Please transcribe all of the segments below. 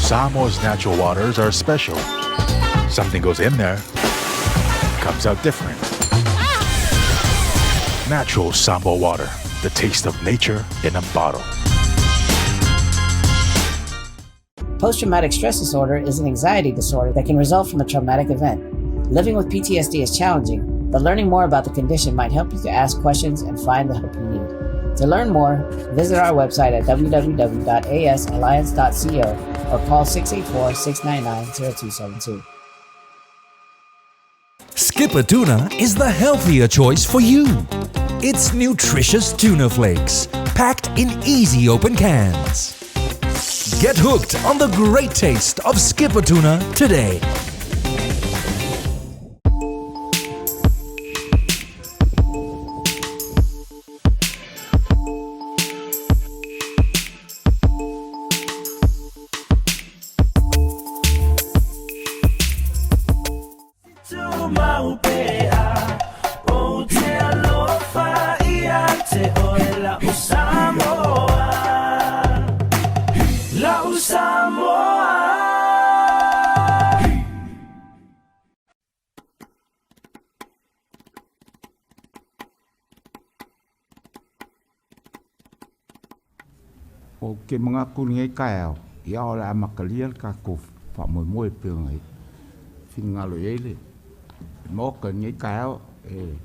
Samoa's natural waters are special. Something goes in there, comes out different. Natural Samoa water, the taste of nature in a bottle. Post-traumatic stress disorder is an anxiety disorder that can result from a traumatic event. Living with PTSD is challenging, but learning more about the condition might help you to ask questions and find the help you need. To learn more, visit our website at www.asalliance.co or call 684-699-0272. Skipper Tuna is the healthier choice for you. It's nutritious tuna flakes, packed in easy open cans. Get hooked on the great taste of Skipper Tuna today. O ke mangaku lenei taeao, ia o le a amatalia le tatou faamoemoe e pei ona finagalo i ai le Maota i lenei taeao, e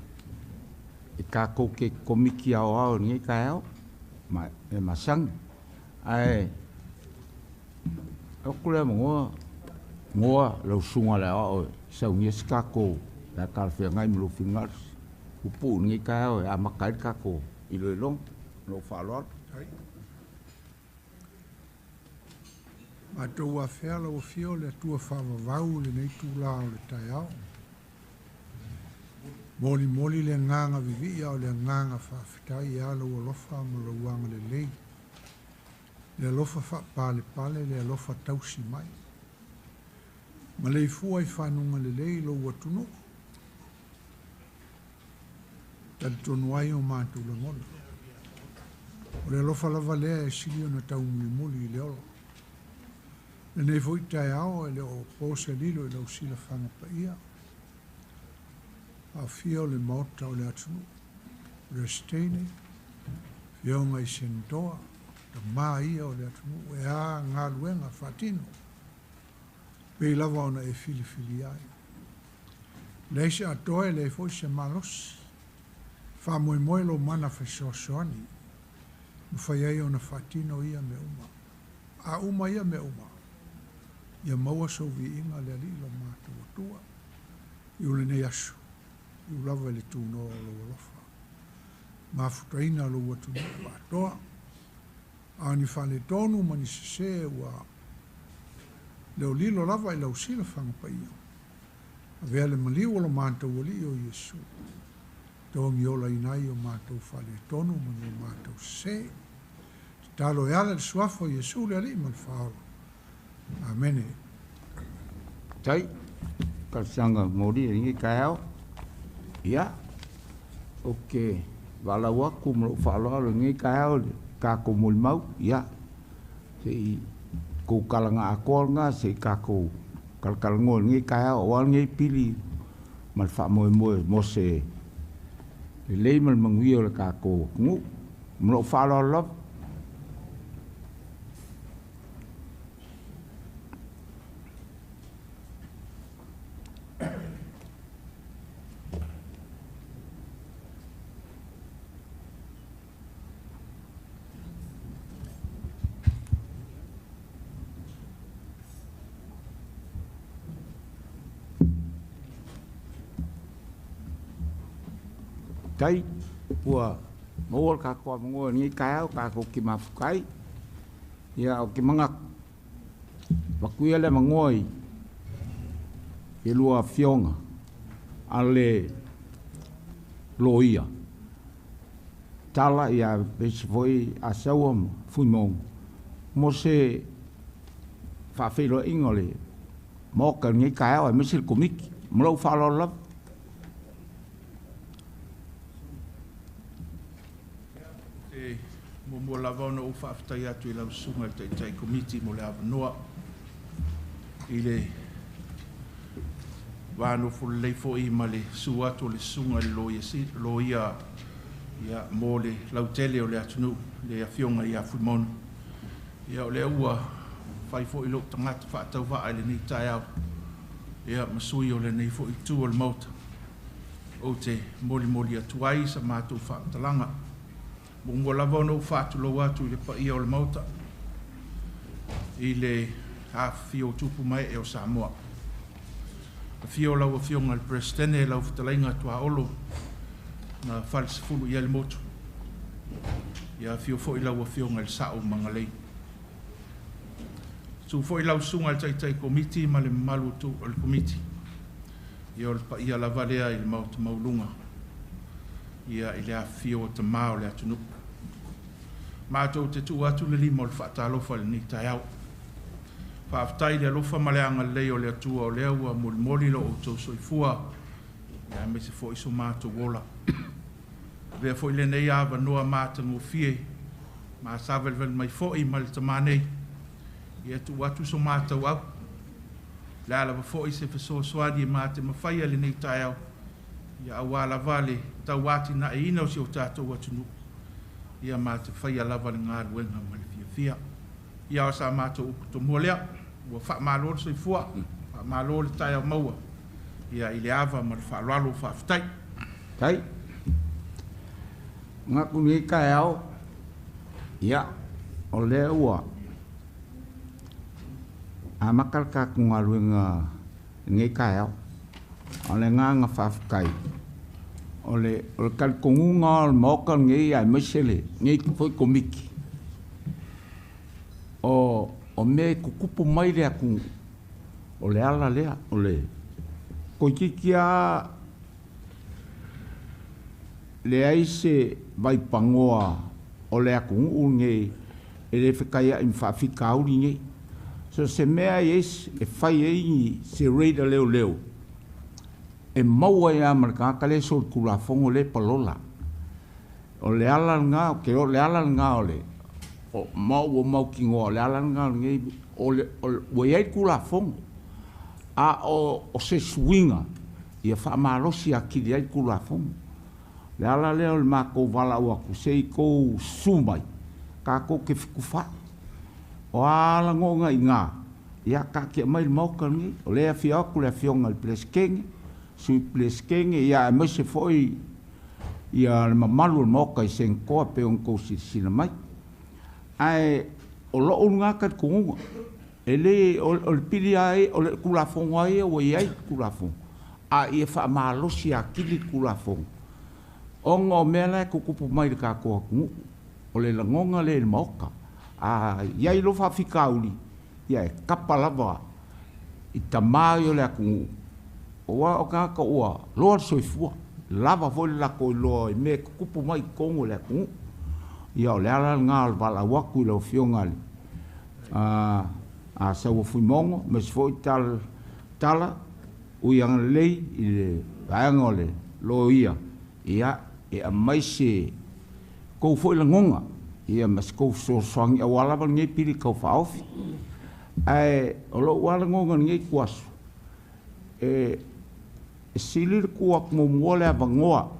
tatou te Komiti Aoao i lenei taeao ma e masani. Ae avatu le avanoa Noa lau susuga i le aoao e saunia se tatou pe a talafeagai ma lou finagalo puupuu i lenei taeao e amata ai le tatou iloiloga. Ma lou faaaloalo. Matou afea lau Afio le Atua faavavau i lenei itula o le taeao. Molimoli le agaga vivia o le agaga faafetai ia lou alofa ma lou agalelei, le alofa faapalepale, le alofa tausi mai. Maleifua i fanuga lelei lou atunuu. Talitonu ai o matou lagona. O le alofa lava lea e sili ona taumulimuli i le ola. Lenei foi taeao e le o po se lilo i lau silafaga paia. Aofia o le Maota o le atunuu, Peresetene, Afioga i Senatoa, tama ia o le atunuu e a galuega faatino, pei lava ona e filifili ai. Leai se atoa e leai foi se malosi. Faamoemoe lou mana fesoasoani, mafai ai ona faatino ia mea uma. A uma ia mea uma, ia maua sou viiga le Alii lo matou Atua. I o lenei aso, i u lava i le tunoa o lou alofa. Mafutaina lou atunuu atoa, a o ni faaletonu ma ni sese ua leolilo lava i lau silafaga paia. Avea le maliu o lo matou Alii o Iesu, togiolaina ai o matou faaletonu ma ni o matou sese. Tatalo e ala i le suafa o Iesu le Alii ma le Faaola. Amene. Tai, talosaga molia i lenei taeao. Ia, ou te valaau atu ma lou faaaloalo i lenei taeao i le tatou molimau. Ia, se i tou talaga atoa lena se i tatou talatalanoa i lenei taeao aua lenei pili ma le faamoemoe mo se lelei ma le manuia o le tatou atunuu. Ma lou faaaloalo lava. Tai, ua maua le tatou avanoa i lenei taeao tatou te mafuta ai. Ia, ou te manatu, avatu ia le avanoa i le lua afioga a le loia Tala ia aemaise foi Asaua ma Fuimaono mo se faafeiloaiga o le Maota i lenei taeao aemaise le Komiti. Ma lou faaaloalo lava. Ou te muamua lava ona ou faafetai atu i lau Susuga i le Taitai Komiti mo le avanoa. i le va nofo lelei foi ma le susu atu o le susuga i le Loia, ia, mo le lautele o le atunuu, le Afioga ia Fuimaono. Ia, o lea ua fai foi lou tagata faatauvaa i lenei taeao, ia, ma sui o lenei foi itu o le Maota, ou te molimoli atu ai sa matou faamatalaga. Muamua lava ona ou faatulou atu i le paia o le Maota i le afifio o tupu ma ee o Samoa. Afio lau Afioga i le Peresetene, lau fetalaiga Tuaolo na falesefulu i ai le motu. Ia afio foi lau Afioga i le Sao o Magalei. Susu foi lau Susuga i le Taitai Komiti ma le mamalu o le Komiti. Ia o le paia lava lea i le Maota maualuga, ia i le afifio o tama o le atunuu. Matou te tuu atu le lima o le faatalofa i lenei taeao. Faafetai i le alofa ma le agalelei o le Atua o lea ua molimoli lo outou soifua, aemaise foi so matou ola. Avea foi lenei avanoa matagofie ma savalivali mai foi ma le tama nei, ia tuu atu so matou au. Le a lava foi se fesoasoani ma te mafaia lenei taeao, ia aua lava le tauatinaeina o si o tatou atunuu, ia ma te faia lava le galuega ma le fiafia. Ia o sa matou upu tomua lea, ua faamalo le soifua, faamalo le taeao maua, ia i le ava ma le faaaloalo, faafetai. Tai. Manatu i lenei taeao, ia, o lea ua amata le tatou galuega i lenei taeao. O le agaga faafetai, o le talitonuga o le Maota lenei aemaise lenei foi Komiti, o mea e tutupu mai le atunuu, o le ala lea, o le toeitiiti lava leai se vaipanoa o le atunuu lenei e le fetaiai ma faafitauli nei. So se mea e fai ai se raid a leoleo, e maua ai lava ma le tagata lea e solitulafono lea e palola. O le ala lena, ou te iloa o le ala lena o le ma ua mautinoa o le ala lena o lenei, ua i ai le Tulafono, a o se suiga ia faamalosi atili ai le Tulafono. O le ala lea o le matou valaau atu, se i tou susu mai, tatou te fetufaai. O a lagona i ina, ia taatia mai le Maota lenei. O lea e afio atu le Afioga i le Peresetene, Sui Peresetene, ia aemaise foi ia le mamalu o le Maota i Senetoa pei ona outou silasila mai. Ae o lou lena talitonuga, e le, o le pili lava ia, o le Tulafono lava ia ua i ai le Tulafono, a ia faamalosi atili le Tulafono, ona o mea la e tutupu mai i le tatou atunuu. O le lagona lea i le Maota. A i ai loa faafitauli, ia e kapa lava i tama ia o le atunuu, aua o tagata ua loa le soifua, lava foi le latou iloa i mea e tutupu mai i totonu o le atunuu. Ia o le ala lena o le valaau atu i lau Afioga i le Saua Fuimaono, aemaise foi Tala Ui Agalelei i le vaega o le loia, ia e aumai se tou foi lagona, ia ma se tou fesoasoani aua lava lenei pili tau faaofi. Ae o lou lava lagona i lenei ituaso, e sili le tuu atu muamua le avanoa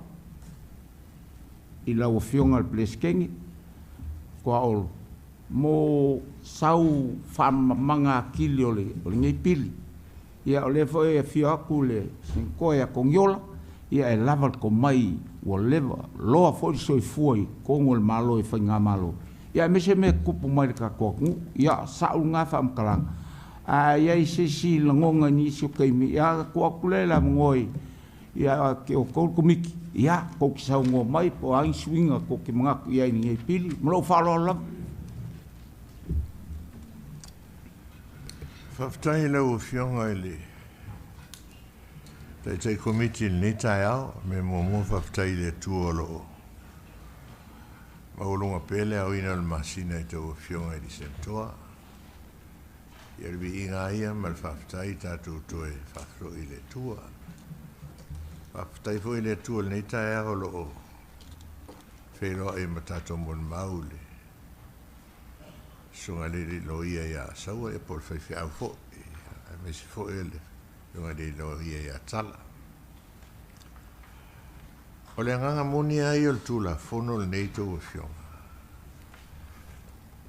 i lau Afioga i le Peresetene Tuaolo mo sau faamalamalamaga atili o lenei pili. Ia o lea foi e afio atu le Senatoa ia Togiola, ia e lava le tomai ua leva loa foi le soifua i totonu o le Malo i faigamalo, ia aemaise mea e tutupu mai i le tatou atunuu. Ia sa'u lena faamatalaga, a i ai se isi lagona i nisi o taimi, ia tuu atu lea i le avanoa ia te outou le Komiti, ia tou te saunoa mai po o a ni suiga tou te manatu i ai i lenei pili. Ma lou faaaloalo lava. Faafetai i lau Afioga i le Taitai Komiti i lenei taeao. O le mea muamua, faafetai i le Atua o lo o maualuga pea le aoina o le masina i tou Afioga i le Senatoa. Ia o le viiga lava ia ma le faafetai tatou toe faafesoi i le Atua. Faafetai foi i le Atua i lenei taeao o lo o feiloai ma tatou molimau i le Susuga i le Loia ia Saua po o le faifeau foi. aemaise foi o le Afioga i le Loia ia Tala. O le agaga moni lava ia o le Tulafono lenei tou Afioga,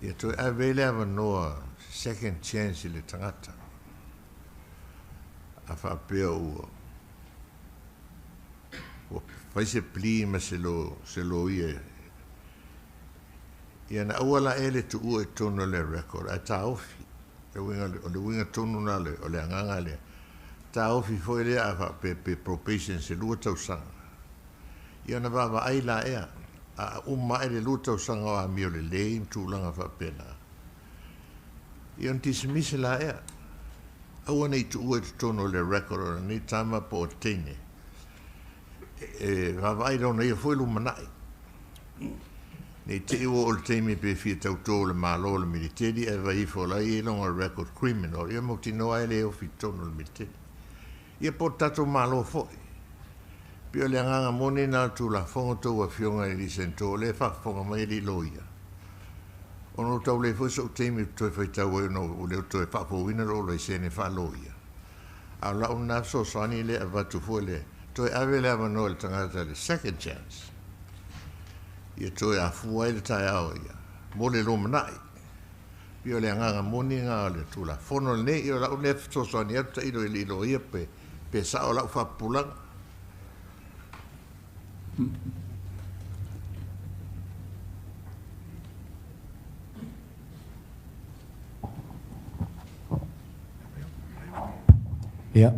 ia toe ave ai le avanoa second chance i le tagata a faapea ua ua fai se plea ma se lo se loia ia na aua la ea le tuua i totonu o le record ae taofi. Le uiga o le uiga tonu lena o le agaga lea. Taofi foi lea a faapea pe probation se 2 tausaga. Ia ona vaavaai laea, a uma ae le 2 tausaga o amio lelei ma tulaga faapena, ia ona tisimisi laea. Aua ne i tuua i totonu o le record o lenei tama po o teine. E vaavaai lona ia foi lumanai. Ne i te i ua oo le taimi pe fia tauto le Malo o le militeli ae vaai ifo o la e i ai lona record criminal, ia mautinoa ai le ofi i totonu o le militeli. Ia po o le tatou Malo foi. Pei o le agaga moni lena o le Tulafono tou Afioga i alii Senator o lea e faafofoga mai alii Loia. Ona ua tau leai foi sou taimi ou te toe faitau ai ona ua le toe faafouina lou laisene faa-loia. A o lau lena fesoasoani lea e avatu foi le toe ave le avanoa i le tagata le second chance ia toe afua ai le taeao ia mo le lumanai. Pei o le agaga moni lena o le Tulafono lenei. Ia o lau lea fesoasoani atu tailo i alii loia pe pe sao lau faapupulaga. Ia,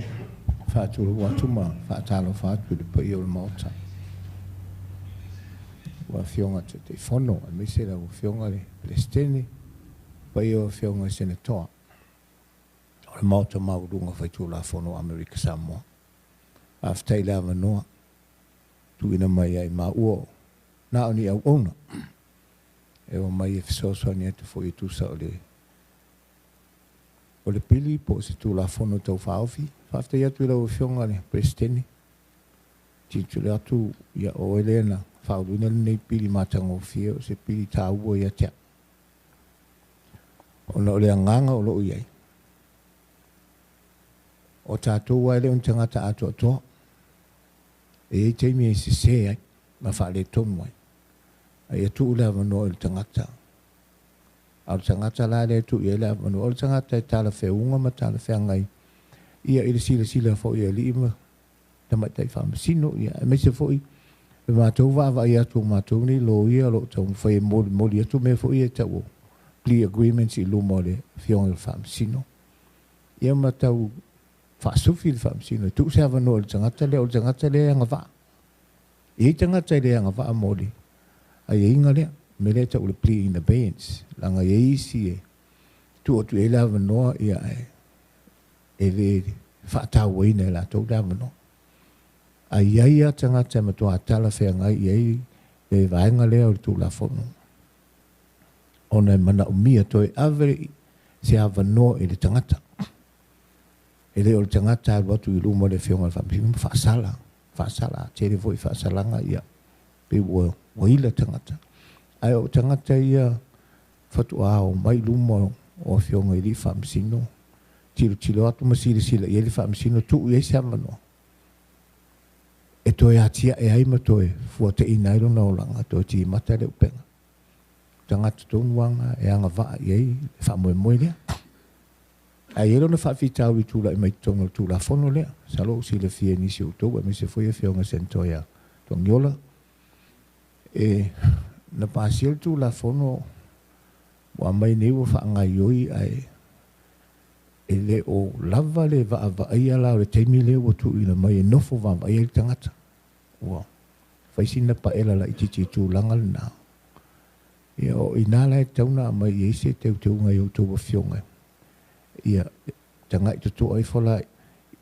faatulou atu ma faatalofa atu i le paia o le Maota. Ua Afioga Taitaifono, aemaise lau Afioga i le Peresetene, paia o Afioga i Senatoa o le Maota Maualuga Faitulafono o Amerika Samoa. Faafetai i le avanoa tuuina mai ia i maua na o ni auauna e omai e fesoasoani atu foi e tusa o le pili po o se Tulafono Tau Faaofi. Faafetai atu i lau Afioga i le Peresetene, tilotilo atu ia oe lea na faauluina lenei pili matagofie, o se pili taua ia te au. Ona o le agaga o loo i ai, o tatou lava e le o ni tagata atoatoa. E i ai taimi e sese ai ma faaletonu ai, a ia tuu le avanoa i le tagata. A o le tagata la lea e tuu i ai le avanoa, o le tagata e talafeuga ma talafeagai ia i le silasila foi a alii ma tamaitai faamasino, ia aemaise foi le matou vaavaai atu o matou nei loia o lo o taumafai e molimoli atu mea foi ia e tau o plea agreements i luma o le Afioga i le Faamasino, ia ma tau faasufi le Faamasino e tuu se avanoa i le tagata lea, o le tagata lea e agavaa. E i ai tagata e le agavaa mo le aiaiga lea, mea lea e tau o le plea in abeyance, leaga e i ai isi e tuu atu i ai le avanoa, ia e le faatauaina e latou le avanoa. Ae i ai lava tagata e matua talafeagai i ai le vaega lea o le Tulafono, ona e manaomia toe ave se avanoa i le tagata. E le o le tagata alu atu i luma o le Afioga i le Faamasino ma faasala, faasala, tele foi faasalaga, ia pei ua ila tagata. Ae o tagata ia faatoa omai i luma o Afioga i alii Faamasino, tilotilo atu ma silasila i ai le Faamasino, tuu i ai se avanoa e toe atiae ai ma toe fuataiina ai lona olaga, toe timata le upega. Tagata tonu lava e agavaa i ai le faamoemoe lea. Ae i ai lona faafitauli i tulai mai totonu o le Tulafono lea. Masalo ua silafia e nisi o outou, aemaise foi Afioga Senator ia Togiola, e na pasia le Tulafono ua aumai nei ua faagaioi, ae e le o lava le vaavaaia la o le taimi lea ua tuuina mai e nofo vaavaai ai le tagata. Ua fai sina paela laitiiti i tulaga lena. Ia o i ina la e tatau ona aumai i ai se teuteuga i outou afioga, ia tagai totoa ifo la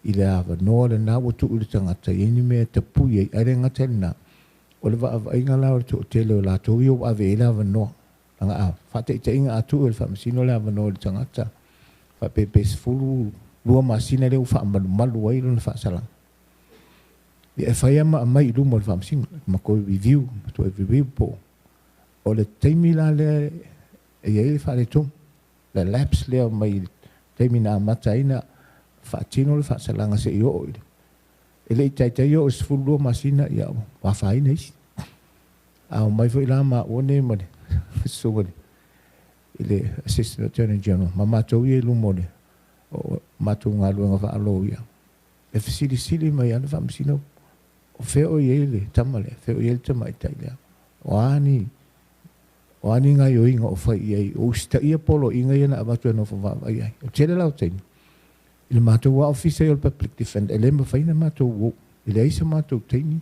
i le avanoa lena ua tuu i le tagata i ai ni mea e tapui ai, ae le gata i lena, o le vaavaaiga la o le toatele o latou ia ua ave i ai le avanoa. Leaga a faataitaiga a tuu e le Faamasino le avanoa i le tagata, faapea pe 12 masina lea ua faamalumalu ai lona faasalaga, ia e fai lava ma aumai i luma o le Faamasino ma toe review, ma toe review po o le taimi la lea e i ai le faaletonu, le lapse lea mai le taimi na amata ai na faatino le faasalaga seʻi oo i le e leʻi taitai oo i 12 masina, ia ua afaina isi. A omai foi la maua nei ma le susuga i le Assistant Attorney General ma matou ia i luma o le o matou galuega faaloia, e fesilisili mai ana faamasino, o fea o i ai le tama lea, fea o i ai le tamaitai lea, o a ni gaoioiga o fai i ai, o usitaia poloaiga ia na avatu e nofo vaavaai ai. O tele la o taimi i le matou ofisa o le Public Defender, e le mafai ona matou o, e leai se matou taimi,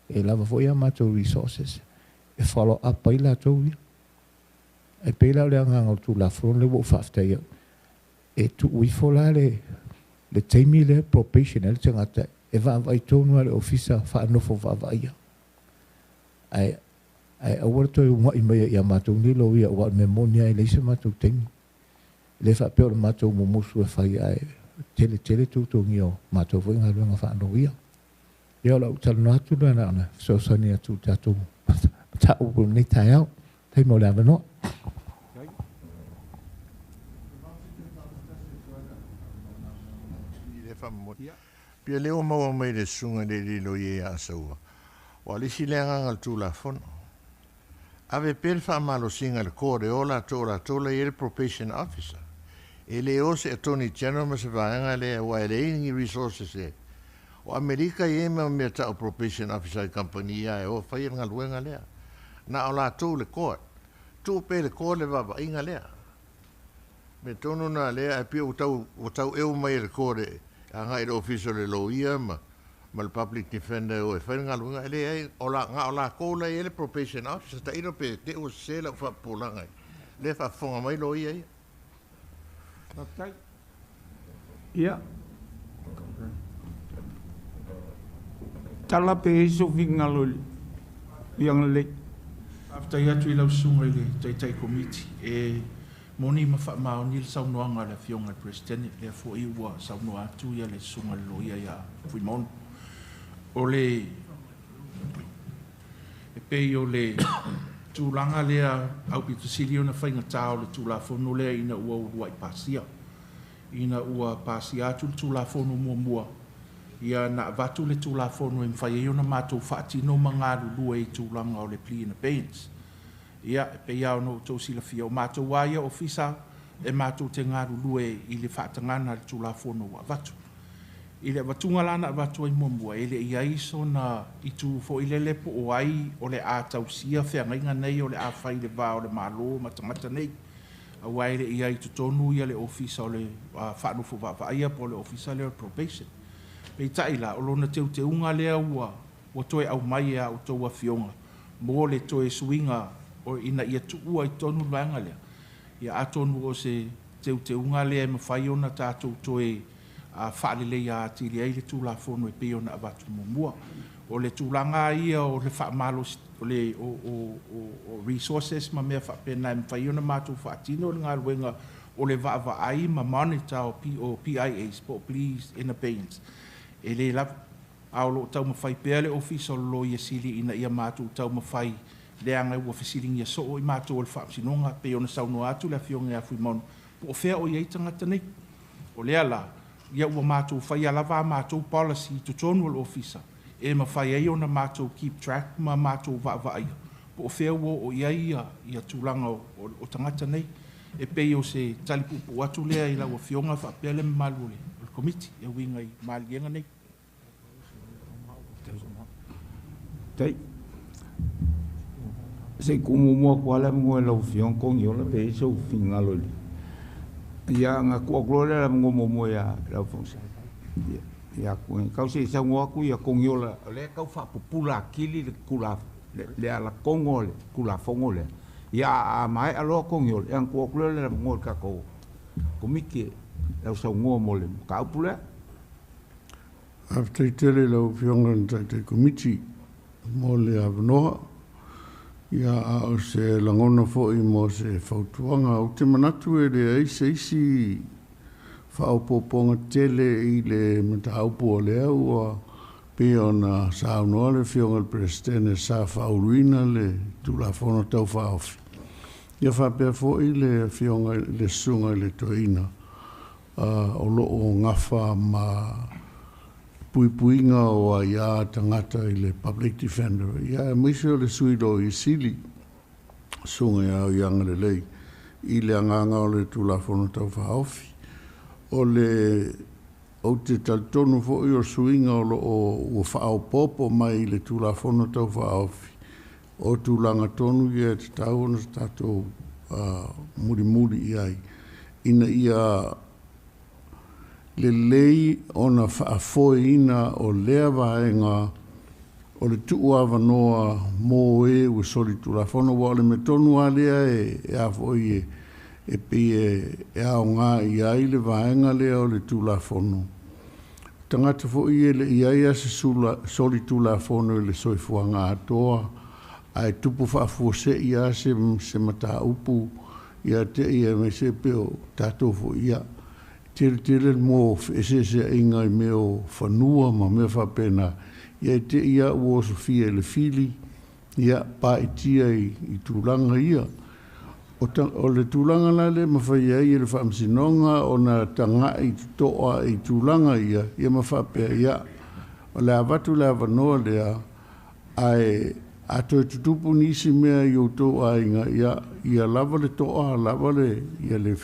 e lava foi a matou resources e follow up ai latou ia. Ae pei la o le agaga o le Tulafono lea ua ou faafetai au, e tuu ifo la le taimi lea probation ai le tagata e vaavaai tonu lava le ofisa faanofo vaavaaia. Ae aua le toe uga'i mai ia matou nei loia, aua o le mea moni lava e leai se matou taimi. E le faapea o le matou mumusu e fai, ae tele tele tutugia o matou foi galuega faaloia. Ia o lau talanoa atu lea na ona fesoasoani atu i le tatou mataupu i lenei taeao. Faafetai mo le avanoa. Pia lea ua maua mai le susuga i le alii loia ia Asaua, ua le isi le agaga o le Tulafono. Ave pea le faamalosiga i le court e o latou la i ai le probation officer. E le o se Attorney General ma se vaega lea, aua e leai ni resources e. O Amerika e i ai ma mea tau probation officer i kamupani e o fai le galuega lea. Na o latou le court. Tuu pea i le court le vaavaiga lea. Me tonu na lea, ae pei ua tau eu mai e le court e agai i le ofisa o le loia ma le public defender o e fai le galuega. E leai, na o latou la e i ai le probation officer. Tailo pe te ua sese lau faapupulaga i lea faafofoga mai loia ia. Faafetai. Ia. Tala pe i sou finagalo i le Agalelei. Faafetai atu i lau susuga i le Taitai Komiti e moni ma faamaoni le saunoaga a le Afioga i le Peresetene, lea foi ua saunoa atu ia le susuga i le Loia ia Fuimaono. O le e pei o le tulaga lea aupito sili ona faigata o le Tulafono lea ina ua uluai pasia. Ina ua pasia atu le Tulafono muamua, ia na avatu le Tulafono e mafai ai ona matou faatino ma galulue i tulaga o le plea in abeyance. Ia, e pei lava ona outou silafia, o matou lava ia ofisa e matou te galulue i le faatagaga a le Tulafono ua avatu. I le avatuga la na avatu ai muamua, e le i ai sona itu foi lele po o ai o le a tausia feagaiga nei o le a fai i le va o le Malo ma tagata nei. Aua e le i ai i totonu ia le ofisa o le faanofo vaavaaia po o le ofisa lea o le probation. Peitai la, o lona teuteuga lea ua toe aumai e a outou afioga mo le toe suiga o ina ia tuua i totonu le vaega lea. Ia atonu o se teuteuga lea e mafai ona tatou toe faaleleia atili ai le Tulafono e pei ona avatu muamua. O le tulaga ia o le faamalosi o le o resources ma mea faapena e mafai ona matou faatino le galuega o le vaavaai ma monitor o PIAs po o Pleas in Abeyance e le lava. A o lo o taumafai pea le Ofisa o le Loia Sili ina ia matou taumafai, leaga ua fesiligia soo i matou o le Faamasinoga, pei ona saunoa atu le Afioga ia Fuimaono, po o fea o i ai tagata nei. O lea la, ia ua matou faia lava a matou policy i totonu o le ofisa e mafai ai ona matou keep track ma matou vaavaaia po o fea ua oo i ai ia tulaga o tagata nei. E pei o se tali puupuu atu lea i lau Afioga faapea le mamalu o le Komiti e uiga i maliega nei. Tai. Se kumu mua kwa le mo lau Afioga Kogiola pe i sou finagalo i le. Ia nga ku aku le la mo mo ya lau Afioga. Ia ku kau se sa mo aku ia Kogiola le kau fa pupula kili le kula le ala kongo le kula fongo le. Ia a mai alo Kogiola ia ku aku le la mo ka ko. Komiti lau sa mo le ka upule. Faafetai tele lau Afioga i le Taitai Komiti mo le avanoa. Ia a o se lagona foi mo se fautuaga, ou te manatu e leai se isi faaopoopoga tele i le mataupu o lea ua pei ona saunoa le Afioga i le Peresetene sa faauluina le Tulafono Tau Faaofi. Ia faapea foi le Afioga le Susuga i le Toeaina o lo o gafa ma puipuiga o aiā tagata i le Public Defender, ia aemaise o le Sui Loia Sili, Susuga ia Auiagalelei, i le agaga o le Tulafono Tau Faaofi. O le ou te talitonu foi o suiga o lo o ua faaopoopo mai i le Tulafono Tau Faaofi, o tulaga tonu ia e tatau ona tatou mulimuli i ai ina ia lelei ona faafoeina o lea vaega o le tuuavanoa mo e ua solitulafono. Aua o le mea tonu lava lea e a foi e pei e aoga i ai le vaega lea o le Tulafono, tagata foi e le i ai lava se solitulafono i le soifuaga atoa, ae tupu faafuasei lava se mataupu ia te ia, aemaise pei o tatou foi, ia, tele tele le mua o feeseeseaiga i mea o fanua ma mea faapena, ia e te i lava ua osofia e le fili, ia pa'itia i tulaga ia. O le tulaga la lea e mafai ai e le Faamasinoga ona taga'i toto'a i tulaga ia, ia ma faapea, ia, o le a avatu le avanoa lea, ae a toe tutupu nisi mea i outou aiga, ia, ia lava le to'a, lava le ia le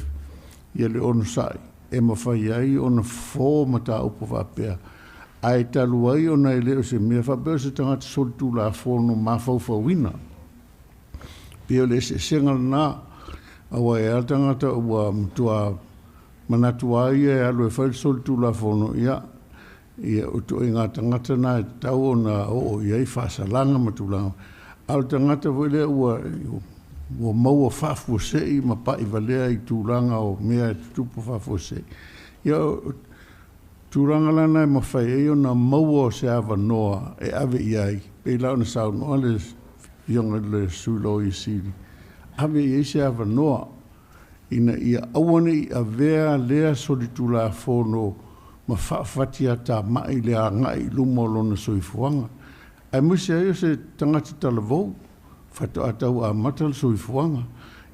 ia le onosa'i e mafai ai ona fofo mataupu faapea. Ae talu ai ona e le o se mea faapea o se tagata solitulafono mafaufauina, pei o le eseesega lena, aua e a tagata ua matua manatu lava ia e alu e fai le solitulafono, ia, ia o ituaiga tagata na e tatau ona oo i ai faasalaga ma tulaga. A o le tagata foi lea ua maua faafuasei ma pa'ivalea i tulaga o mea e tutupu faafuasei, ia, o tulaga la na e mafai ai ona maua o se avanoa e ave i ai, pei la ona saunoa le Afioga i le Sui Loia Sili, ave i ai se avanoa ina ia aua ne i avea lea solitulafono ma faafatiatama'i le agai i luma o lona soifuaga, aemaise ai o se tagata talavou faatoa tau amata le soifuaga.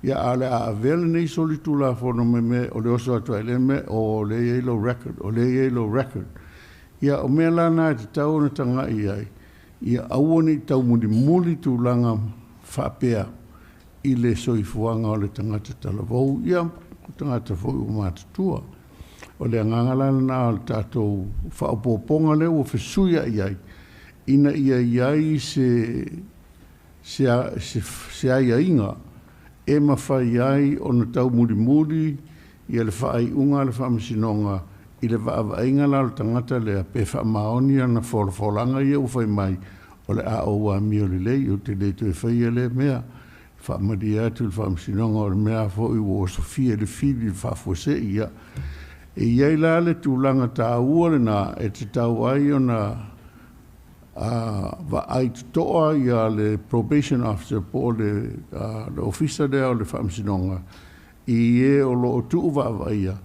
Ia, a o le a avea lenei solitulafono me mea o le oso atu ai lea mea, o lea e i ai lou record, o lea e i ai lou record. Ia, o mea la na e tatau ona taga'i i ai, ia aua ne i taumulimuli tulaga faapea i le soifuaga o le tagata talavou, ia, o tagata foi ua matutua. O le agaga la lena o le tatou faaopoopoga lea ua fesuia'i ai, ina ia i ai se aiaiga e mafai ai ona taumulimuli ia le faaiuga a le Faamasinoga i le vaavaaiga la o le tagata lea, pe faamaoni ana folafolaga ia ua fai mai, o le a ou amio lelei, ou te le toe faia lea mea. Faamalie atu i le Faamasinoga o le mea foi ua osofia i le fili le faafuasei. Ia, e i ai la le tulaga taua lena e tatau ai ona vaai totoa ia le probation officer po o le ofisa lea o le Faamasinoga i e o lo o tuu vaavaaia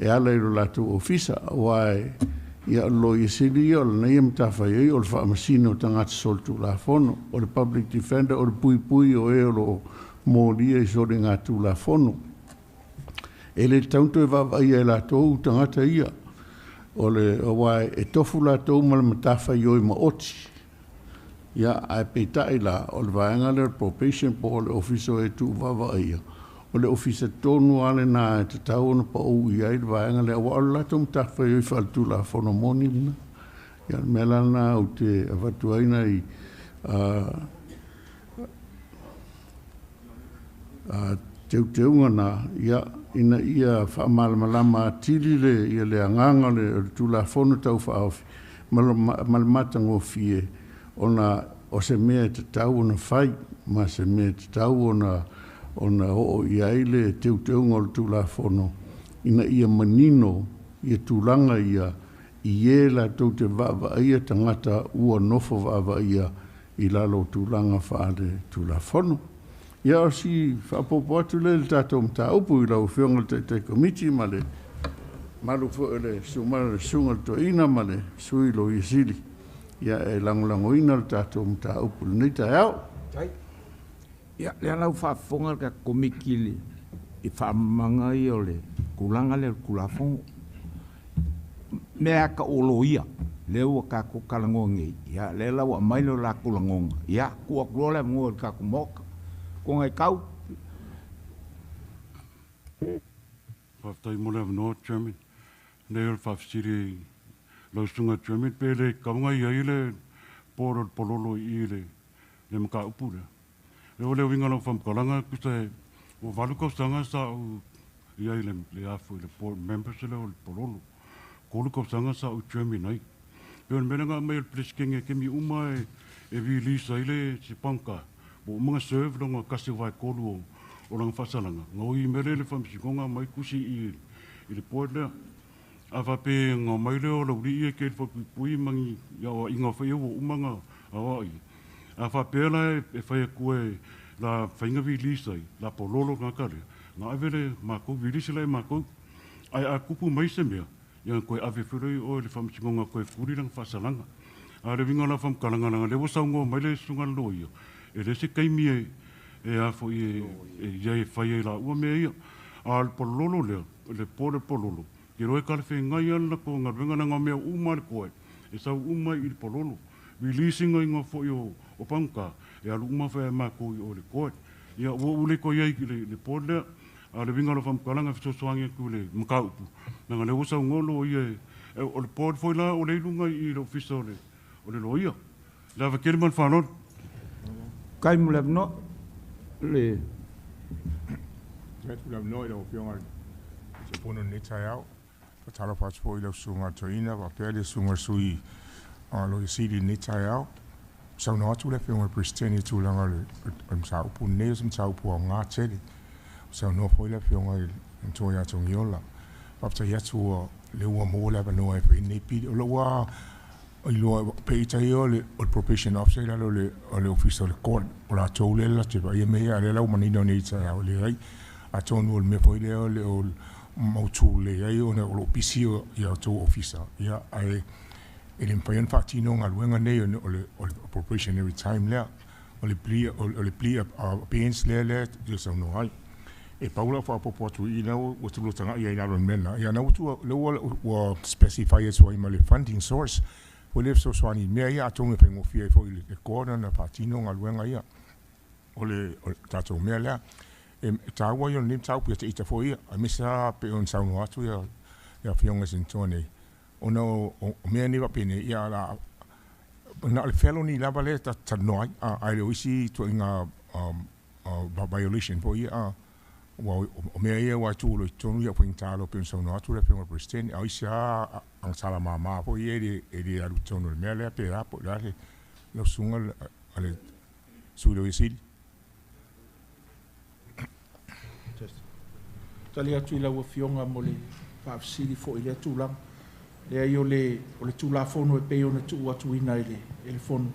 e ala i lo latou ofisa, aua ia o le Loia Sili ia o lana ia matafaioi o le faamasino o tagata solitulafono, o le Public Defender o le puipui o e o lo o molia i soligatulafono. E le tatau ona toe vaavaaia e latou tagata ia, o le aua e tofu latou ma le matafaioi maoti. Ia, ae peitai la, o le vaega lea o le probation po o le ofisa o e tuu vaavaaia, o le ofisa tonu lava lena e tatau ona pa'u i ai le vaega lea, aua o le latou matafaioi faaletulafono moni lena. Ia, o le mea la lena ou te avatu ai nai teuteuga na, ia, ina ia faamalamalama atili le ia le agaga o le Tulafono Tau Faaofi ma le matagofie, ona o se mea e tatau ona fai ma se mea e tatau ona oo i ai le teuteuga o le Tulafono ina ia manino ia tulaga ia i e latou te vaavaaia tagata ua nofo vaavaaia i lalo o tulaga faale-Tulafono. Ia, o si faaopoopo atu lea i le tatou mataupu i lau Afioga i le Taitai Komiti ma le mamalu foi o le Susuga i le Toeaina ma le Sui Loia Sili, ia e lagolagoina le tatou mataupu i lenei taeao. Ia, lea la ua faafofoga le tatou Komiti i faamalamalamaga ia o le tulaga lea o le Tulafono. mea ka o loia, lea ua tatou talanoa nei, ia, lea la ua aumai le latou lagona, ia, tuu atu loa le avanoa i le tatou Maota. Tuanai Faafetai mo le avanoa, Chairman. Nei o le faafesili lau susuga Chairman pe le kauga i ai le board o le pololo i i le le mataupu lea. E o le uiga o lau faamatalaga tusa e ua 8 tausaga sa ou i ai le le afo i le board members lea o le pololo. 3 tausaga sa ou chairman ai. Pe o le mea lea na aumai e le Peresetene e taimi uma e e release ai le se pangka ua uma ona serve lona 1/3 o o lana faasalaga na oi mea lea i le faamasinoga aumai tusi i i le board lea. A faapea na omai lea o Laulii e kei le falepuipui ma ni aoaiga foi ia ua uma ona aoaia. A faapea la e fai atu e la fai na release ai la pololo le tagata lea, na ave le matou release la e matou. Ae a tupu mai se mea, ia ona toe ave foi lea i o i le faamasinoga toe fuli lana faasalaga. A o le uiga o lau faamatalaga leaga o lea ua saunoa mai le susuga i le loia, e leai se taimi e e a foi e i ai e fai ai laua mea ia. A o le pololo lea, le board o le pololo, te iloa e talafeagai lava le latou galuega leaga o mea uma lava le koe e sau uma i le pololo. Release ina foi o pagota, e alu uma foi ia matou i o i le court. Ia ua ou le toe i ai i le board lea. A o le uiga o lau faamatalaga e fesoasoani atu i le mataupu, leaga o lea ua saunoa loia, o le board foi la o lea e i luga i le ofisa o le loia. Le ava tele ma le faaaloalo. Faafetai mo le avanoa. Le Atu le avanoa i lau Afioga i le Taitaifono i lenei taeao. Faatalofa atu foi i lau Susuga i le Toeaina faapea le Susuga i le Sui Loia Sili i lenei taeao. Saunoa atu le Afioga i le Peresetene i le tulaga o le mataupu lenei, o se mataupu aoga tele. Saunoa foi le Afioga i le Matua ia Togiola. Faafetai atu o lea ua maua le avanoa e fai ai lenei pili. O lou lava iloa, peitai ia o le probation officer i lalo o le Ofisa o le Court, o latou lea latou te vaaia mea ia, a o lea la ua manino nei i le taeao, e leai. Atonu o le mea foi lea o le o mautu lelei ai ona o lo o pisi ia outou ofisa, ia, ae e le mafai ona faatino galuega nei o le probationary time lea, o le plea appearance lea e saunoa ai. E pau lau faaopoopo atu i i lea ua tulua tagai ai i lalo o le mea lena, ia lea ua specify atu ai ma le funding source foi lea e fesoasoani i mea ia, atonu e faigofie ai foi i le court ona faatino galuega ia o le tatou mea lea. E taua ia o lenei mataupu ia te ita foi ia, aemaise lava pei ona saunoa atu le Afioga i Senatoa nei, ona o mea nei faapenei, ia na o le felony lava lea ta te talanoa ai, ae le o isi ituaiga violation foi ia, aua o mea ia aua e tuu loa i totonu ia ua faigata loa pei ona saunoa atu le Afioga i le Peresetene. A o isi lava agasala mama foi ia e le alu i totonu o le mea lea pe a po o le a lau Susuga i le Sui Loia Sili. Tali atu i lau Afioga mo le faafesili foi i lea tulaga. Leai, o le Tulafono e pei ona tuu atuina i le Fono,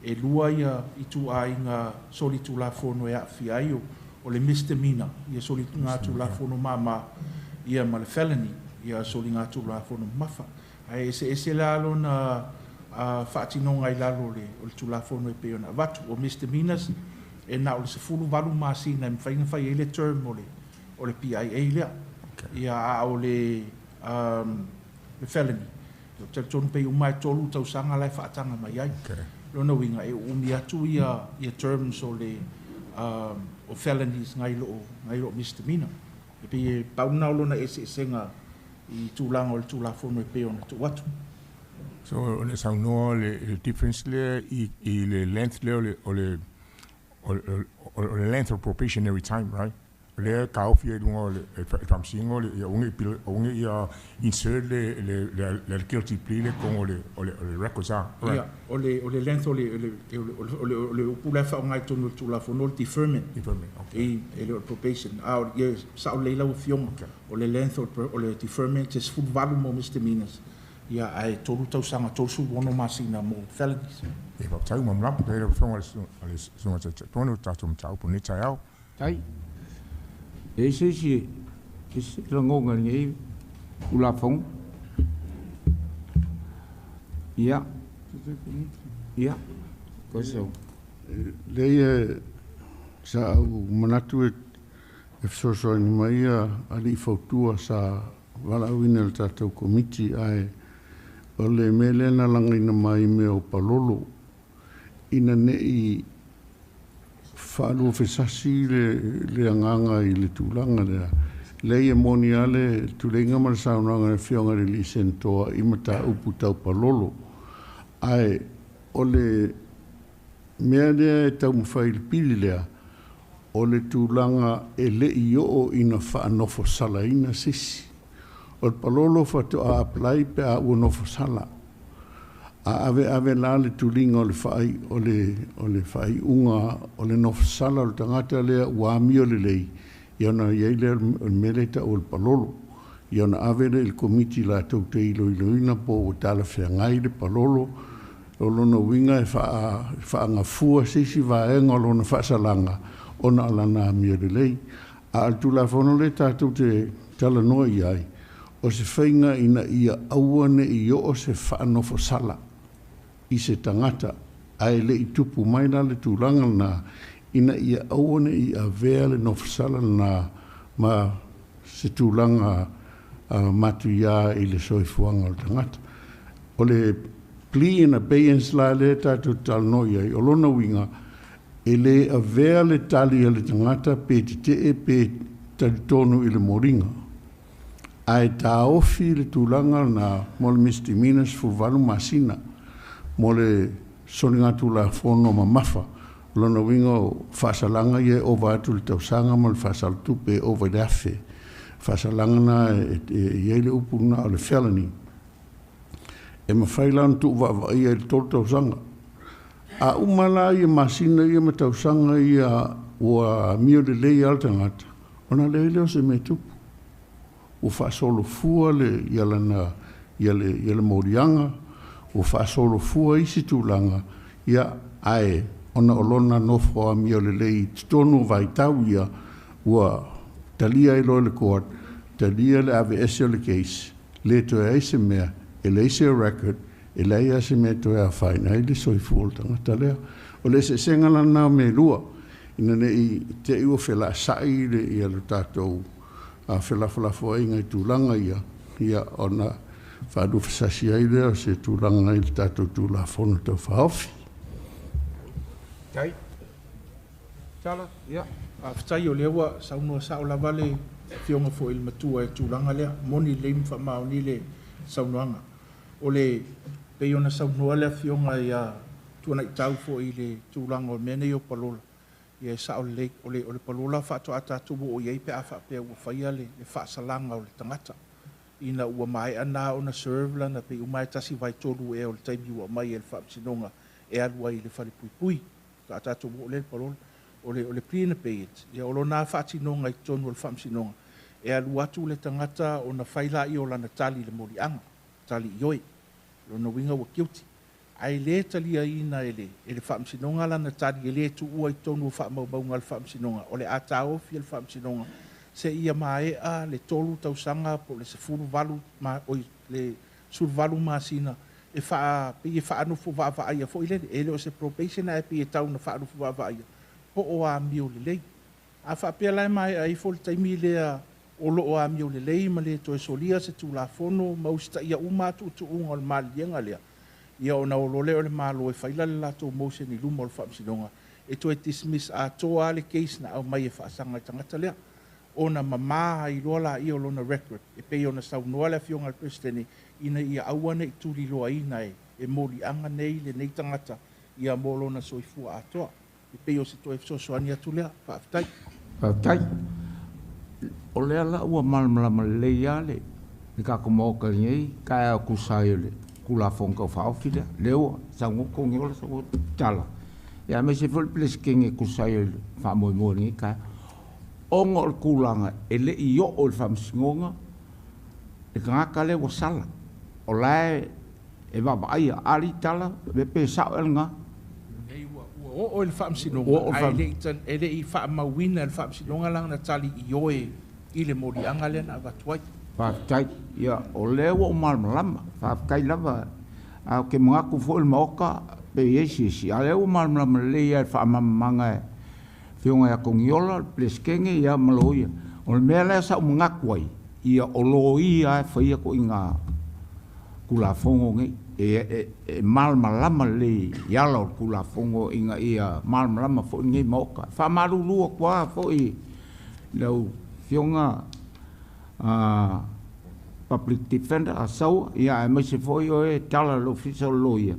e lua ia ituaiga solitulafono e aafia ai, o le misdemeanor, ia soligatulafono mama, ia ma le felony, ia soligatulafono mamafa. Ae eseese la lona faatinoga i lalo o le Tulafono e pei ona avatu. O misdemeanors, e na o le 18 masina e mafai ona fai ai le term o le PIA lea. Ia, a o le felony, ou te talitonu pei uma e 3 tausaga la e faataga mai ai. Lona uiga, e uumi atu ia terms o le o felonies nai lo misdemeanor. E pei e pau lena o lona eseesega i tulaga o le Tulafono e pei ona tuu atu. So, o le saunoa le difference lea i le length lea o le length of probationary time, right? O lea e taofi ai i luga o le faamasino ia aua ne i insert le guilty plea lea i totonu o le records, right? Ia, o le length o le upu la e faaaoga i totonu o le Tulafono o le deferment. Deferment, okay. E le o le probation. A o ia, sao lelei lau Afioga, o le length o le deferment e 18 mo misdemeanors, ia, ae 3 tausaga, 36 masina mo felonies. Ia, faafetai ua malamalama. Faafetai i lau Afioga i le Susuga Taitaifono i le tatou mataupu i lenei taeao. Tai. E i ai se isi e se lagona i lenei Tulafono? Ia. Ia. Koe. Leai e sa au manatu e fesoasoani mai ia alii fautua sa valaauina e le tatou Komiti, ae O le mea lea na lagaina mai mea o palolo ina ne'i faaluafesasi le agaga i le tulaga lea. Leai e moni lava le tuleiga ma le saunoaga a le Afioga i le alii Senatoa i mataupu tau palolo. Ae o le mea lea e taumafai i le pili lea, o le tulaga e le i oo ina faanofosalaina se isi. O le palolo faatoa apply pe a ua nofosala. A ave la le tuliga o le faai o le faaiuga o le nofosala o le tagata lea ua amio lelei, ia ona i ai lea o le mea lea e tau o le palolo. Ia ona ave lea i le komiti latou te iloiloina po ua talafeagai le palolo. O lona uiga e faagafua se isi vaega o lona faasalaga ona o lana amio lelei. A o le Tulafono lea tatou te talanoa i ai, o se faiga ina ia aua ne'i oo se faanofosala i se tagata ae le i tupu mai la le tulaga lena ina ia aua ne'i avea le nofosala lena ma se tulaga matuia i le soifuaga o le tagata. O le plea in abeyance la lea tatou te talanoa i ai, o lona uiga e lē avea le tali a le tagata pe tete'e pe talitonu i le moliga, ae taofi le tulaga lena mo le misdemeanor 18 masina, mo le soligatulafono mamafa. O lona uiga o faasalaga ia e ova atu i le tausaga ma le faasalatupe e ova i le 1,000. Faasalaga na e i ai le upu lena o le felony. E mafai la ona tuuvaavaia i le 3 tausaga. A uma la ia masina ia ma tausaga ia ua amio lelei lava le tagata, ona leai lea o se mea tupu. Ua faasolofua le ia lana ia le moliaga, ua faasolofua isi tulaga, ia ae ona o lona nofo amio lelei i totonu o vaitau ia, ua talia ai loa e le court, talia le aveese o le case, le toe ai se mea, e leai se record, e leai lava se mea e toe afaina ai le soifua o le tagata lea. O le eseesega la lena o mea e lua, ina ne'i te i ua felaasa'i le ia le tatou felafolafoaiga i tulaga ia, ia ona faaluafesasi ai lea o se tulaga i le tatou Tulafono Tau Faaofi. Tai. Tala, ia. Faafetai o lea ua saunoa sao lava le Afioga foi i le matua i le tulaga lea. Moni lelei ma faamaoni le saunoaga. O le pei ona saunoa le Afioga ia Tuanaitau foi i le tulaga o mea nei o palola, ia e sao lelei. O le palola faatoa tatou oo i ai pe a faapea ua faia le faasalaga o le tagata. Ina ua maea na ona serve lana pei uma e 1/3 ea o le taimi ua aumai e le Faamasinoga e alu ai i le falepuipui. Faatoa tatou oo lea i le palola. O le plea in abeyance, ia o lona faatinoga i totonu o le Faamasinoga, e alu atu le tagata ona fai laia o lana tali i le moliaga, tali ioe, lona uiga ua guilty. Ae le taliaina e le Faamasinoga lana tali e le tuua i totonu o faamaumauga a le Faamasinoga, o le a taofi e le Faamasinoga se ia maea le 3 tausaga po o le 18 masina e pei e faanofo vaavaaia foi lele. E le o se probation ae pei e tau na faanofo vaavaaia po o amio lelei. A faapea la e maea ifo le taimi lea o lo o amio lelei ma le toe solia se Tulafono ma usitaia uma tuutuuga o le maliliega lea, ia ona o lo lea o le Malo e fai la le latou motion i luma o le Faamasinoga e toe dismiss atoa le case na aumai e faasaga i le tagata lea, ona mama ai loa laia o lona record e pei ona saunoa le Afioga i le Peresetene ina ia aua ne'i tuliloaina e moliaga nei lenei tagata ia mo lona soifua atoa. E pei o se toe fesoasoani atu lea. Faafetai. Faafetai. O lea la ua malamalama lelei lava le tatou Maota lenei taeao e tusa ai o le Tulafono Tau Faaofi lea. Lea ua saunoa Togiola saunoa Tala, ia aemaise foi le Peresetene e tusa ai o le faamoemoe o lenei taeao. Ona o le tulaga e le i oo i le Faamasinoga le tagata lea ua sala. O la e vaavaaia. Ali Tala, pe sao ea lena? Ua oo i le Faamasinoga, ae e le i faamauina e le Faamasinoga lana tali ioe i le moliaga lea na avatu ai. Faafetai. Ia, o lea ua ou malamalama. Faafetai lava. A o te manatu foi le Maota pe i ai se isi, a o lea ua malamalama lelei lava i le faamalamalamaga e Afioga ia Togiola, le Peresetene ia ma loia. O le mea lea sa ou manatu ai, ia o loia e faia toaiga Tulafono nei. E malamalama lelei i ala o le Tulafono ina ia malamalama foi lenei Maota. E faamalulu atu lava foi i lau Afioga Public Defender a Saua, ia aemaise foi oe e tala i le Ofisa o le Loia,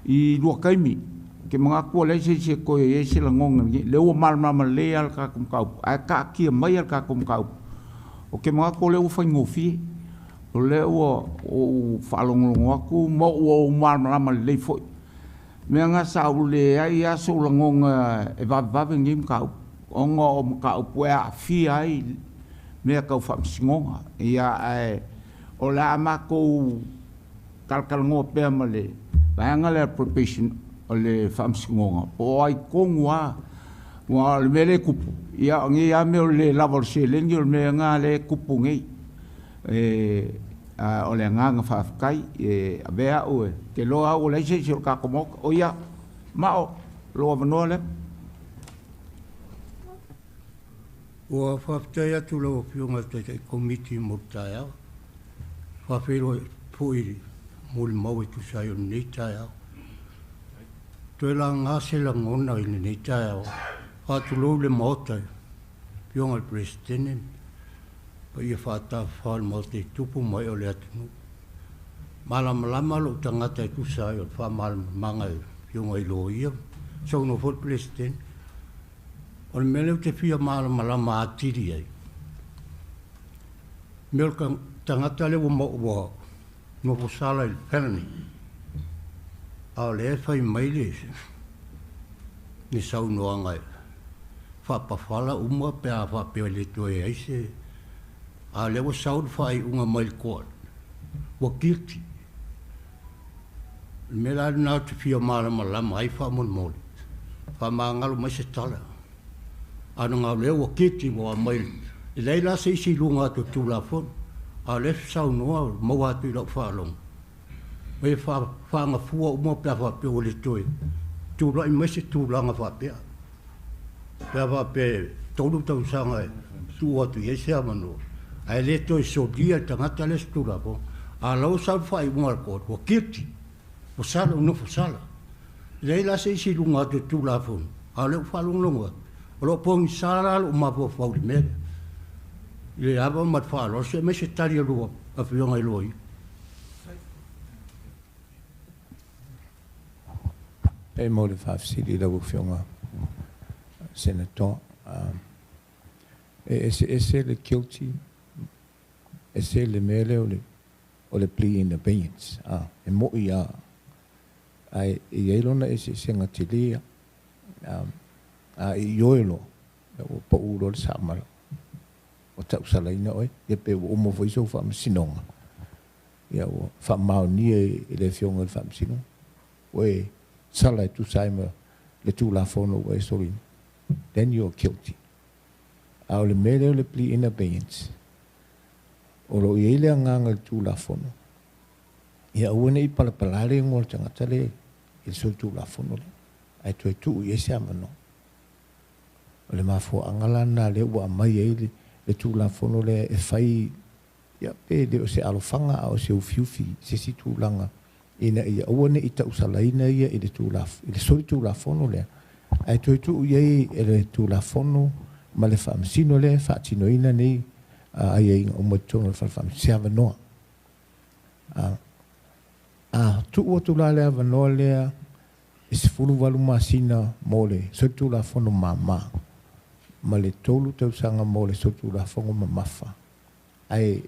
i lua taimi. Ou te manatu ua leai se isi e toe i ai se lagona i lenei, lea ua malamalama lelei lava le tatou mataupu, ae taatia maia le tatou mataupu. Ou te manatu o lea ua faigofie, o lea ua ou faalogologo atu ma ua ou malamalama lelei foi. O mea na sa ou leai lava sou lagona e vavevave lenei mataupu, ona o mataupu e aafia ai mea tau faamasinoga. Ia, ae o le a matou talatalanoa pea ma le vaega lea probation o le faamasinoga, po o ai tonu lava, aua o le mea lea e tupu, ia o nei lava mea o le le lava o le seleni, o le mea lena lea e tupu nei. A o le agaga faafetai, e avea au e te iloa au ua leai se isi o le tatou Maota. O ia, Mao, lou avanoa lea. Ua faafetai atu i lau Afioga i le Taitai Komiti mo le taeao. Faafeiloai foi i le molimau e tusa ai o lenei taeao. Toe laga se lagona i lenei taeao. Faatulou i le Maota i le Afioga i le Peresetene, paia faatafafa o le Maota i tupu ma ee o le atunuu. Malamalama lou tagata e tusa ai o le faamalamalamaga e Afioga i Loia, saunoa foi le Peresetene. O le mea lea ou te fia malamalama atili ai, mea o le tagata lea ua nofo sala i le felony, a o lea e fai mai le saunoaga e faapafala uma pe a faapea e le toe ai se... A o lea ua sau le faaiuga mai le court, ua guilty. O le mea la lena ou te fia malamalama ai faamolemole, faamagalo mai se tala. A na o lea ua guilty ua aumai, e leai la se isi i luga atu o le Tulafono, a o lea e saunoa maua atu i lau faalogo, e faagafua uma pe a faapea ua le toe tulai mai se tulaga faapea. Pe a faapea e 3 tausaga e tuu atu i ai se avanoa, ae le toe solia le tagata lea se Tulafono, a o la ua sau le faaiuga a le court, ua guilty, ua sala, ua nofo sala. E leai la se isi i luga atu o le Tulafono, a o lea ua faalogologo atu, o lo o pogisa la lou mafaufau i le mea lea. I le ava ma le faaaloalo, se aumai se tali a lua Afioga i Loia. E mo le faafesili i lau Afioga Senator, e eseese le guilty, ese le mea lea o le plea in abeyance. E moi lava, ae e i ai lona eseesega tele. A e ioe loa, ua pau loa le samala, ua tausalaina oe, ia pe ua uma foi sou faamasinoga, ia ua faamaonia e le Afioga i le Faamasinoga, ua e sala e tusa ai ma le Tulafono ua e solina, then you are guilty. A o le mea lea o le plea in abeyance, o lo o i ai le agaga i le Tulafono, ia aua ne i palapala le igoa o le tagata lea i le solitulafono lea, ae toe tuu i ai se avanoa. O le mafuaaga la lena lea ua aumai ai le Tulafono lea e fai, ia pe le o se alofaga a o se ufiufi se isi tulaga ina ia aua ne i tausalaina ia i le i le solitulafono lea, ae toe tuu i ai e le Tulafono ma le Faamasino lea e faatinoina nei aiaiga uma i totonu o le fale faamasino se avanoa. A tuu atu la le avanoa lea e 18 masina mo le solitulafono māmā ma le 3 tausaga mo le solitulafono mamafa, ae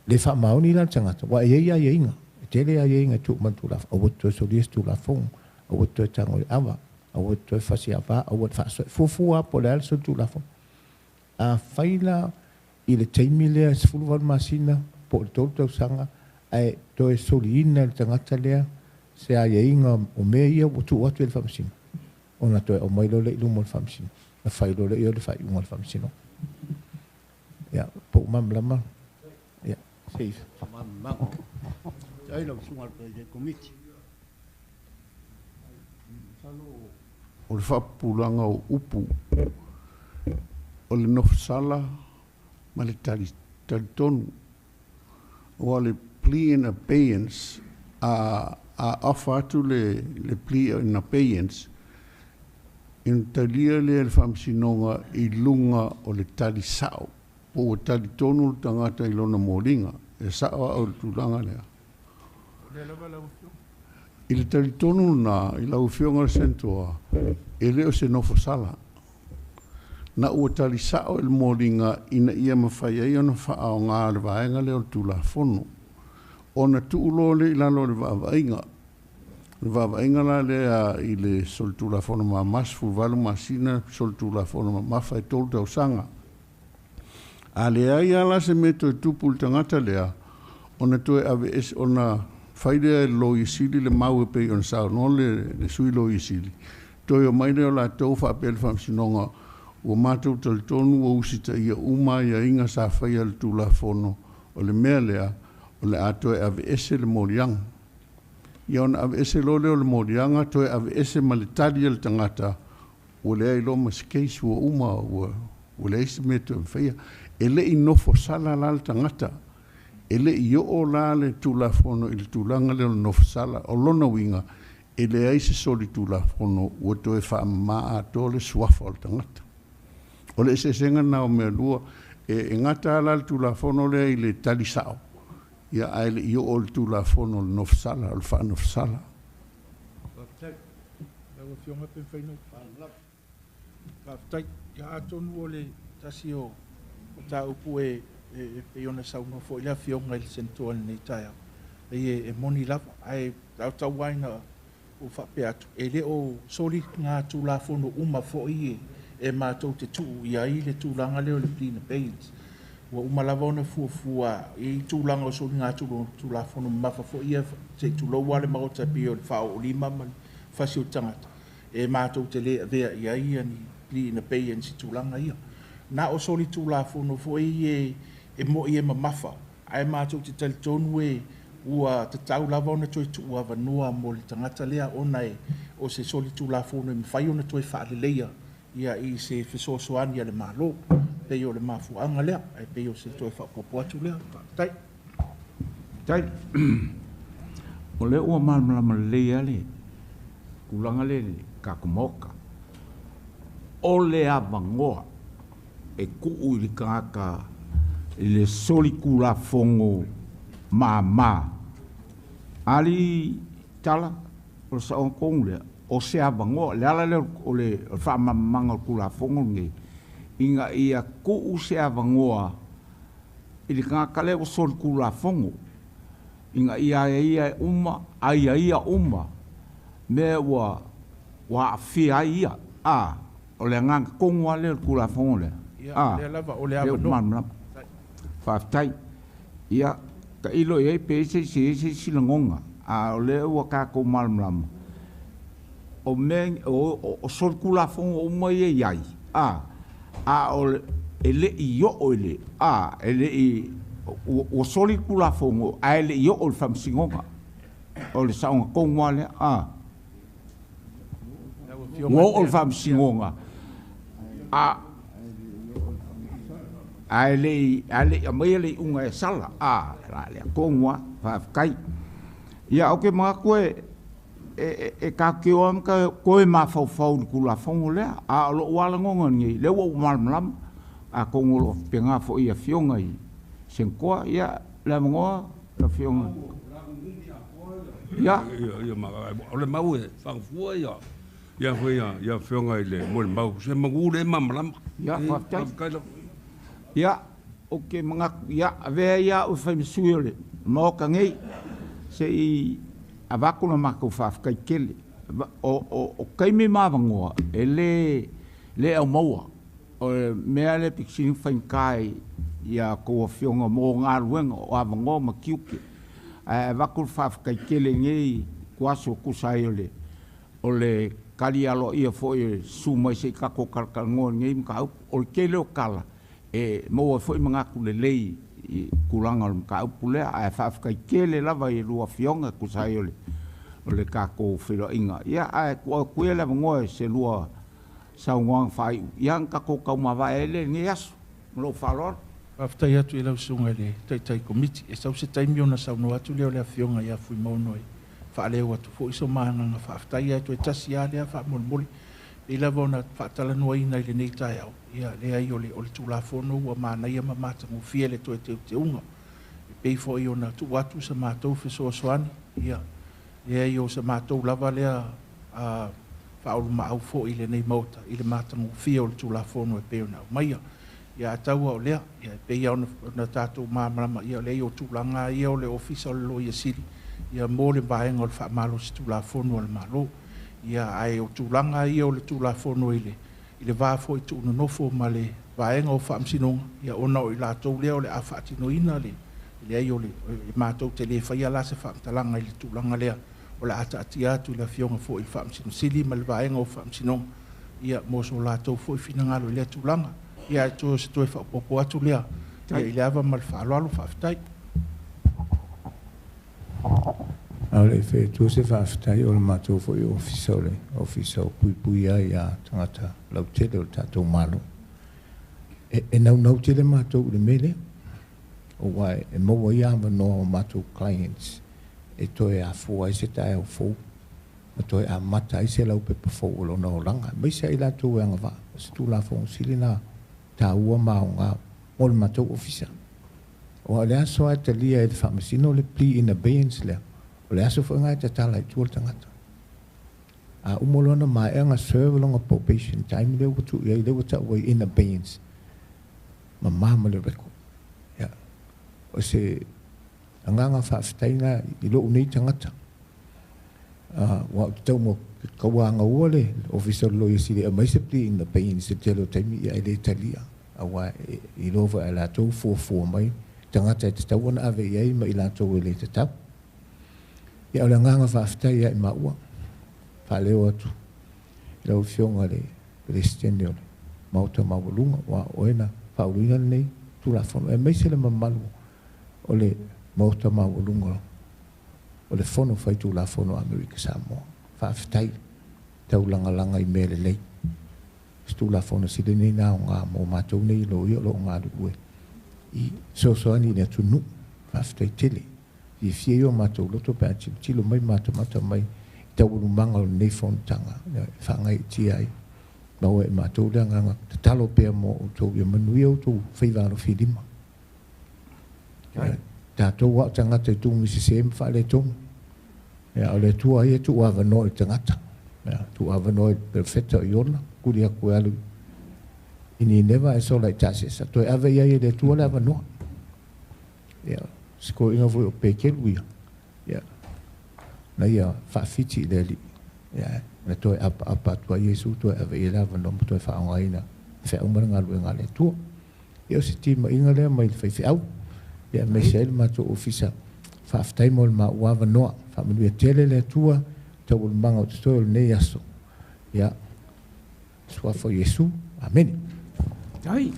le faamaoni la le tagata, aua e i ai aiaiga, e tele aiaiga e tuu mai le Tulafono, aua te toe solia se Tulafono, aua te toe tago i le ava, aua te toe fasi ava, aua te faasoe, fuafua lava po o le a le solitulafono. A fai la i le taimi lea 18 masina po o le 3 tausaga ae toe soliina le tagata lea se aiaiga o mea ia ua tuu atu i le Faamasino, ona toe aumai loa lea i luma o le Faamasino, na fai loa lea i ai le faaiuga a le Faamasino. Ia, po ua malamalama? Ia, se i. O le faapupulaga o upu o le nofosala ma le talitonu, aua o le plea in abeyance, a offer atu le plea in abeyance, ona talia lea e le Faamasinoga i luga o le tali sa'o, po ua talitonu le tagata i lona moliga. E sa'o a'u i le tulaga lea. I le talitonu lenā i lau Afioga i le Senatoa, e le o se nofo sala. Na ua tali sa'o i le moliga ina ia mafai ai ona faaaogā le vaega lea o le Tulafono. Ona tuu loa lea i lalo o le vaavaaiga. O le vaavaaiga la lea i le solitulafono mama 18 masina, solitulafono mamafa e 3 tausaga. A leai lava la se mea e toe tupu i le tagata lea, ona toe aveese, ona fai lea e le Loia Sili le mau e pei ona saunoa le Sui Loia Sili, toe omai lea o latou faapea i le Faamasinoga, ua matou talitonu ua usitaia uma aiaiga sa faia i le Tulafono, o le mea lea, o le a toe aveese le moliaga. Ia ona aveese loa lea o le moliaga, toe aveese ma le tali a le tagata, ua leai loa ma se case, ua uma, ua leai se mea e toe faia. E le i nofo sala la le tagata, e le i oo la le Tulafono i le tulaga lea o le nofo sala. O lona uiga, e leai se solitulafono ua toe faamama atoa le suafa o le tagata. O le eseesega lena o mea e lua, e gata lava la le Tulafono lea i le tali sa'o, ia ae le i oo i le Tulafono o le nofo sala, o le faanofo sala. Faafetai. Lau Afioga pe mafai ona ou faamalamalama. Faafetai. Ia atonu o le tasi o mataupu e pei ona saunoa foi le Afioga i le Senatoa i lenei taeao, e moni lava, ae tau lava ina ou faapea atu, e le o soligatulafono uma foi e matou te tuu i ai le tulaga lea o le plea in abeyance. Ua uma lava ona fuafua i tulaga o soligatulafono mamafa foi ia, se i tulou lava le Maota, e pei o le faaoolima ma le fasi o le tagata, e matou te le avea i ai ni plea in abeyance i tulaga ia. Na o solitulafono foi e moi e mamafa, ae matou te talitonu e ua tatau lava ona toe tuu avanoa mo le tagata lea, ona o se solitulafono e mafai ona toe faaleleia ia i se fesoasoani a le Malo. Pei o le mafuaaga lea, ae pei o se toe faaopoopo atu lea. Faafetai. Tai. O lea ua malamalama lelei lava le tulaga lea i le tatou Maota. O le avanoa e tuu i le tagata i le solitulafono mama. Ali tala, o le saoga tonu lea, o se avanoa, le ala lea o le faamalamalamaga o le Tulafono lenei, ina ia tuu se avanoa i le tagata lea ua solitulafono, ina ia aiaia uma, aiaia uma, mea ua aafia ai ia. O le agaga tonu lava lea o le Tulafono lea. Ia, lea lava, o le avanoa. Faafetai. Ia, tailo i ai pe i ai se isi lagona, a o lea ua tatou malamalama, o mea, o solitulafono uma ia i ai, a o e le i oo i le, e le i, ua solitulafono, ae le i oo i le Faamasinoga. O le saoga tonu lava lea, Ua oo i le Faamasinoga, ae le i aumaia le iuga e sala, la lea tonu lava, faafetai. Ia, ou te manatu e tatou te o lava ma toe mafaufau i le Tulafono lea, a o lou lava lagona lenei, lea ua ou malamalama, atonu o lo o faapena foi i afioga i Senatoa. Ia, le avanoa, le afioga. Ia. O le mau e faagafua ia foi ia afioga i le molimau, se manu le malamalama. Ia, faafetai. Ia, ou te manatu, ia, avea ia au e fai ma sui o le Maota nei, se i avatu la matou faafetai tele. O taimi ma avanoa, e le aumaua. O le mea lea pito sili ona faigata ia outou afioga mo galuega o avanoa ma tiute. Ae avatu le faafetai tele i lenei ituaso tusa ai o le tali aloaia foi e susu mai se i tatou talatalanoa i lenei mataupu. O le tele o tala e maua ai foi manatu lelei i tulaga o le mataupu lea, ae faafetai tele lava i lua afioga tusa ai o le tatou feiloaiga. Ia, ae tuu atu ia le avanoa i se lua saunoaga faaiu, ia ona tatou taumavae ai lea i lenei aso. Ma lou faaaloalo. Faafetai atu i lau Susuga i le Taitai Komiti. E sau se taimi ona saunoa atu lea o le Afioga ia Fuimaono e faaleo atu foi so ma agaga faafetai, ae toe tasi lava lea faamolemole. E pei lava ona faatalanoaina i lenei taeao, ia leai o le Tulafono ua manaia ma matagofie le toe teuteuga. E pei foi ona tuu atu sa matou fesoasoani, ia leai o sa matou lava lea faaulumaau foi i lenei Maota i le matagofie o le Tulafono e pei ona aumaia. Ia ae tau lava o lea, ia e pei lava ona tatou malamalama, ia leai o tulaga lava ia o le Ofisa o le Loia Sili, ia mo le vaega o le faamalosi Tulafono a le Malo. Ia ae o tulaga lava ia o le Tulafono i le va foi tuunonofo ma le vaega o Faamasinoga, ia ona o i latou lea o le a faatinoina le leai o le matou te le faia la se faamatalaga i le tulaga lea, o le a taatia atu i le Afioga foi i le Faamasino Sili ma le vaega o Faamasinoga, ia mo so latou foi finagalo i lea tulaga. Ia ae toe o se toe faaopoopo atu lea i le ava ma le faaaloalo. Faafetai. A o le i fai atua se faafetai, o le matou foi ofisa o le ofisa o puipuia ai iā tagata lautele o le tatou Malo. E naunau tele matou i le mea lea, aua e maua ai avanoa o matou clients e toe afua ai se taeao fou ma toe amata ai se laupepa fou o lona olaga, aemaise ai latou e agavaa. O se Tulafono sili ona taua ma aoga mo le matou ofisa. Aua o le aso lava e talia e le faamasino le plea in abeyance lea, o le aso foi lena e tatala ai tua le tagata. A uma loa ona maea ona serve lona probation time lea ua tuu i ai, lea ua tau ai in abeyance, mama ma le record. Ia, o se agaga faafetai lena i lou nei tagata. Aua ou te tau ma tauagaua le Ofisa o le Loia Sili e aumai se plea in abeyance i le tele o taimi, ia e le talia. Aua e iloa foi e latou fuafua mai tagata e tatau ona ave i ai ma i latou e le tatau. Ia o le agaga faafetai ia i maua, faaleo atu i lau Afioga i le Peresetene o le Maota Maualuga, aua o oe na faauluina lenei Tulafono, aemaise le mamalu o le Maota Maualuga o le Fono Faitulafono a Amerika Samoa. Faafetai taulagalaga i mea lelei. Se Tulafono sili lenei na aoga mo matou nei loia o lo o galulue i fesoasoani i le atunuu. Faafetai tele. Fiafia ia o matou loto pe a tilotilo mai ma matamata mai i taualumaga o lenei fonotaga e faagaeetia ai. Maua e matou le agaga tatalo pea mo outou ia manuia outou faiva alofilima. Tatou lava o tagata i tugisese ma faaletonu. Ia, o le Atua ia e tuu avanoa i le tagata. Ia, tuu avanoa i le perofeta o Iona, kuli atu e alu i Nineva ae sola i Tasesa. Toe ave i ai e le Atua le avanoa. Ia, se toeaina foi o Peteru ia, ia, na ia faafiti i le Alii. Ia, na toe apaapa atu ai Iesu, toe ave i ai le avanoa ma toe faaaogaina feau ma le galuega a le Atua. Ia o se timaiga lea mai le faifeau, ia aemaise ai le matou ofisa. Faafetai mo le maua avanoa. Faamanuia tele le Atua i taualumaga o totoe o lenei aso. Ia, suafa o Iesu. Amene. Ai.